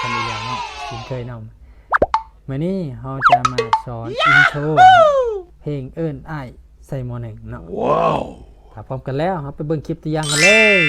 ກັນອີກແລ້ວເນາະ ເຊັ່ນເຄີຍເນາະ. ມື້ນີ້ເຮົາຈະມາສອນອິນໂທເພງເອີ້ນອ້າຍໃສ່ໝໍ້ໜຶ່ງເນາະ. ຖ້າພ້ອມກັນແລ້ວ ເຮົາໄປເບິ່ງຄລິບຕົວຢ່າງກັນເລີຍ.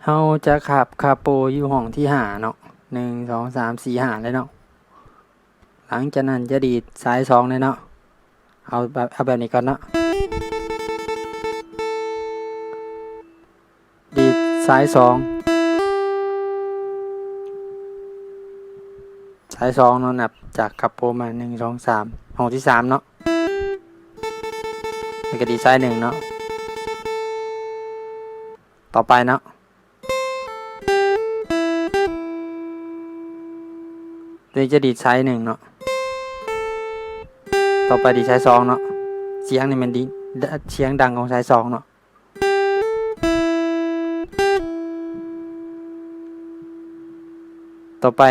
ເຮົາຈະຄາບຄາໂປຢູ່ຫ້ອງທີຫ້າເນາະ ໜຶ່ງ ສອງ ສາມ ສີ່ ຫ້າ ເລີຍເນາະ. ຫຼັງຈາກນັ້ນຈະດີດສາຍສອງເລີຍເນາະ. ເອົາແບບ ເອົາແບບນີ້ກ່ອນເນາະ. ດີດສາຍສອງ ສາຍສອງເນາະ ນັບຈາກຄາໂປມາ ໜຶ່ງ ສອງ ສາມ ຫ້ອງທີສາມເນາະ. ແລ້ວກໍດີດສາຍໜຶ່ງເນາະ. ຕໍ່ໄປເນາະ ໂຕນີ້ຈະດີດສາຍໜຶ່ງເນາະ. ຕໍ່ໄປດີດສາຍສອງເນາະ. ສຽງນີ້ແມ່ນດີ ສຽງດັງຂອງສາຍສອງເນາະ. ຕໍ່ໄປ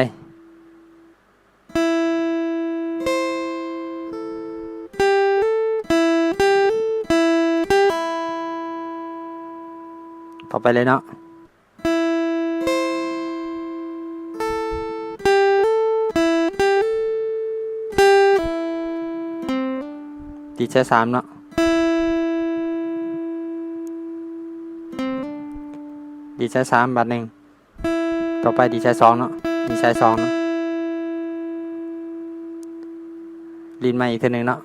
ຕໍ່ໄປເລີຍເນາະ. ດີດສາຍສາມເນາະ. ດີດສາຍສາມບາດໜຶ່ງ. ຕໍ່ໄປດີດສາຍສອງເນາະ. ດີດສາຍສອງເນາະ. ຫຼິ້ນໃໝ່ອີກເທື່ອໜຶ່ງເນາະ.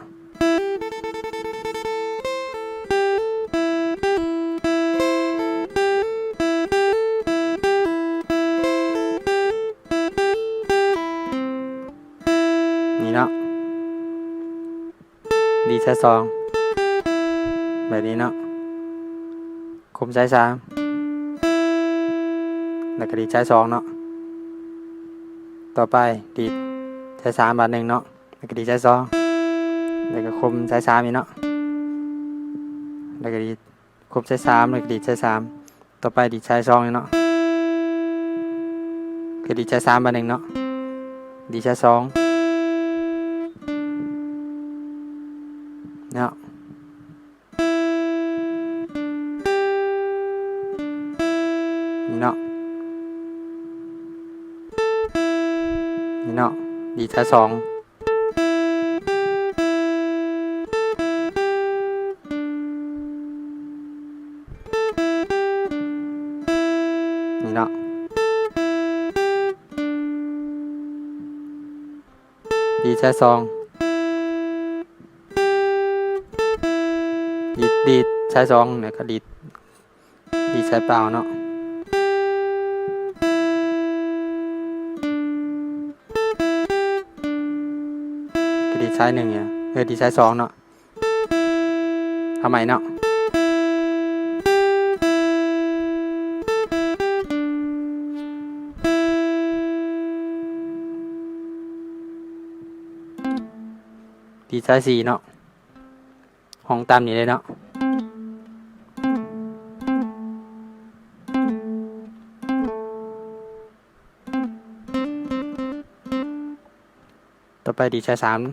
ນີ້ເນາະ. ດີດສາຍສອງ ແບບນີ້ເນາະ. ຄົມສາຍສາມ ແລ້ວກໍດີດສາຍສອງເນາະ. ຕໍ່ໄປດີດສາຍສາມບາດໜຶ່ງເນາະ. ແລ້ວກໍດີດສາຍສອງ ແລ້ວກໍຄົມສາຍສາມອີກເນາະ. ແລ້ວກໍດີດຄົມສາຍສາມ ແລ້ວກໍດີດສາຍສາມ. ຕໍ່ໄປດີດສາຍສອງເນາະ. ກໍດີດສາຍສາມບາດໜຶ່ງເນາະ. ດີດສາຍສອງເນາະ. ນີ້ເນາະ. ນີ້ເນາະ. ດີດສາຍສອງ. ນີ້ເນາະ. ດີດສາຍສອງ. ດີດ ດີດສາຍສອງ ແລ້ວກໍດີດ ດີດສາຍເປົ່າເນາະ. ກໍດີດສາຍໜຶ່ງ ເອີ ດີດສາຍສອງເນາະ. ເອົາໃໝ່ເນາະ. ດີດສາຍສີ່ເນາະ. ຫ້ອງຕ່ຳນີ້ເລີຍເນາະ. ຕໍ່ໄປດີດສາຍສາມ. ຕໍ່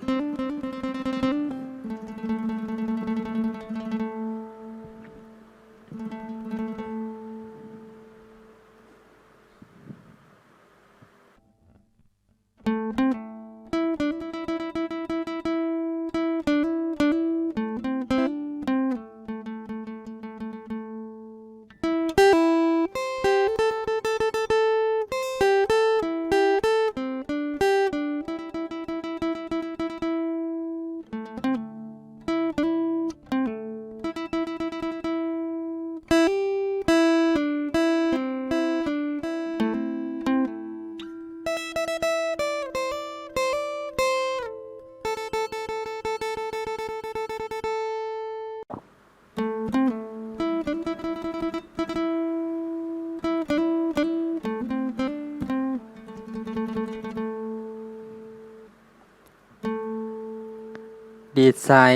ດີດສາຍ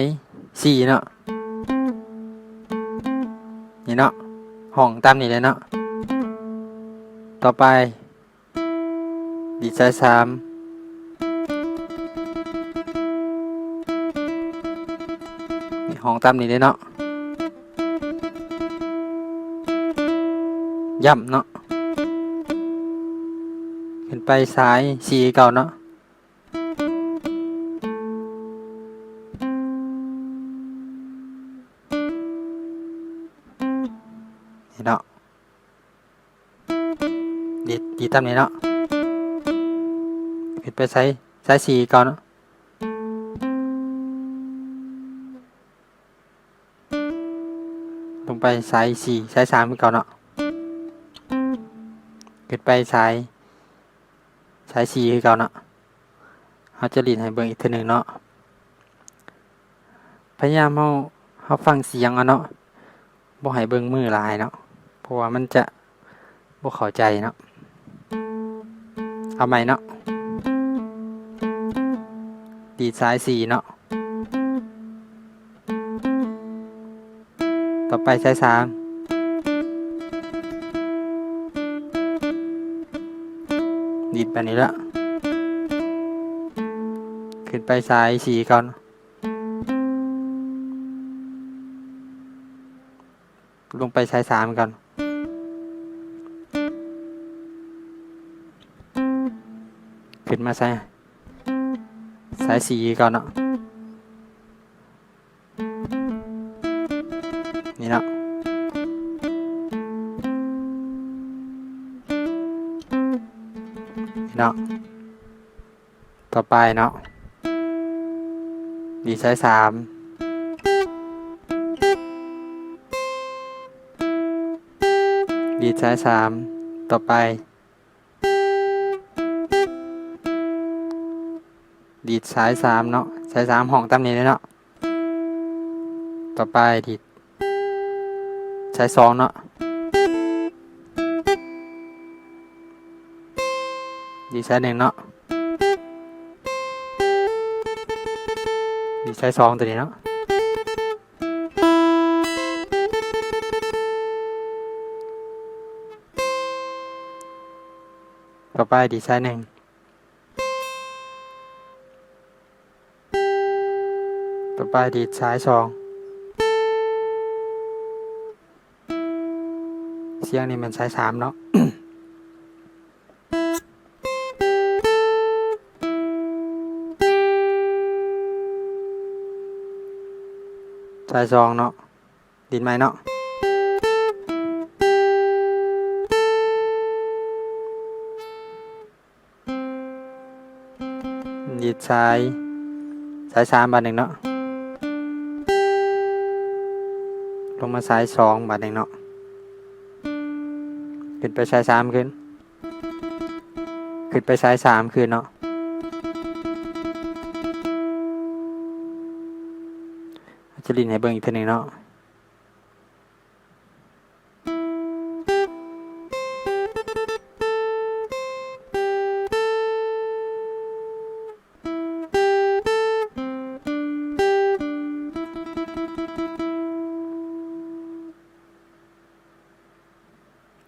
ສີ່ເນາະ ນີ້ເນາະ ຫ້ອງຕາມນີ້ເລີຍເນາະ. ຕໍ່ໄປ ດີດສາຍສາມ ນີ້ ຫ້ອງຕາມນີ້ເລີຍເນາະ ຢ້ຳເນາະ ຂຶ້ນໄປສາຍສີ່ຄືເກົ່າເນາະ ນີ້ເນາະ. ດີດ ດີດຕາມນີ້ເນາະ ຂຶ້ນໄປສາຍ ສາຍສີ່ຄືເກົ່າເນາະ ລົງໄປສາຍສີ່ ສາຍສາມຄືເກົ່າເນາະ ຂຶ້ນໄປສາຍ ສາຍສີ່ຄືເກົ່າເນາະ. ເຮົາຈະຫຼິ້ນໃຫ້ເບິ່ງອີກເທື່ອໜຶ່ງເນາະ ພະຍາຍາມເຮົາ ເຮົາຟັງສຽງເອົາເນາະ ບໍ່ໃຫ້ເບິ່ງມືຫຼາຍເນາະ ເພາະວ່າມັນຈະບໍ່ເຂົ້າໃຈເນາະ. ເອົາໃໝ່ເນາະ ດີດສາຍສີ່ເນາະ ຕໍ່ໄປສາຍສາມ ດີດແບບນີ້ລະ ຂຶ້ນໄປສາຍສີ່ກ່ອນ ລົງໄປສາຍສາມກ່ອນ ຂຶ້ນມາສາຍ ສາຍສີ່ກ່ອນເນາະ ນີ້ເນາະ ນີ້ເນາະ. ຕໍ່ໄປເນາະ ດີດສາຍສາມ ດີດສາຍສາມ ຕໍ່ໄປ ດີດສາຍສາມເນາະ ສາຍສາມຫ້ອງຕາມນີ້ເລີຍເນາະ ຕໍ່ໄປດີດ ສາຍສອງເນາະ ດີດສາຍໜຶ່ງເນາະ ດີດສາຍສອງໂຕນີ້ເນາະ ຕໍ່ໄປດີດສາຍໜຶ່ງ ຕໍ່ໄປດີດສາຍສອງ ສຽງນີ້ແມ່ນສາຍສາມເນາະ ສາຍສອງເນາະ ດີດໃໝ່ເນາະ ດີດສາຍ ສາຍສາມບາດໜຶ່ງເນາະ ລົງມາສາຍສອງບາດໜຶ່ງເນາະ ຂຶ້ນໄປສາຍສາມຄືນ ຂຶ້ນໄປສາຍສາມຄືນເນາະ ຈະຫຼິ້ນໃຫ້ເບິ່ງອີກເທື່ອໜຶ່ງເນາະ.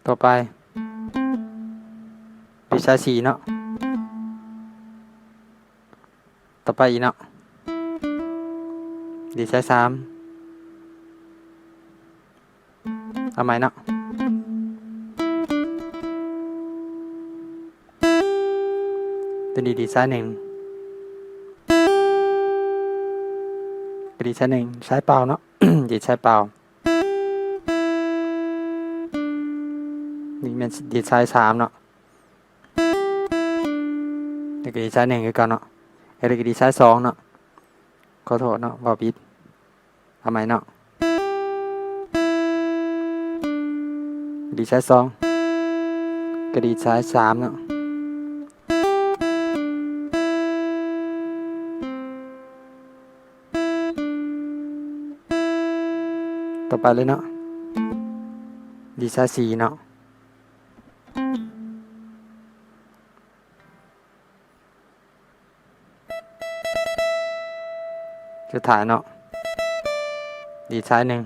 ຕໍ່ໄປ ດີດສາຍສີ່ເນາະ ຕໍ່ໄປອີກເນາະ ດີດສາຍສາມ ເອົາໃໝ່ເນາະ ຕົວນີ້ດີດສາຍໜຶ່ງ ກະດີດສາຍໜຶ່ງ ສາຍເປົ່າເນາະ ດີດສາຍເປົ່າ ນີ້ແມ່ນດີດສາຍສາມເນາະ ແລ້ວກະດີດສາຍໜຶ່ງຄືເກົ່າເນາະ ແລ້ວກະດີດສາຍສອງເນາະ ຂໍໂທດເນາະ ເວົ້າຜິດ ເອົາໃໝ່ເນາະ ດີດສາຍສອງ ກະດີດສາຍສາມເນາະ ຕໍ່ໄປເລີຍເນາະ ດີດສາຍສີ່ເນາະ. ກ ສຸດທ້າຍເນາະ ດີດສາຍໜຶ່ງ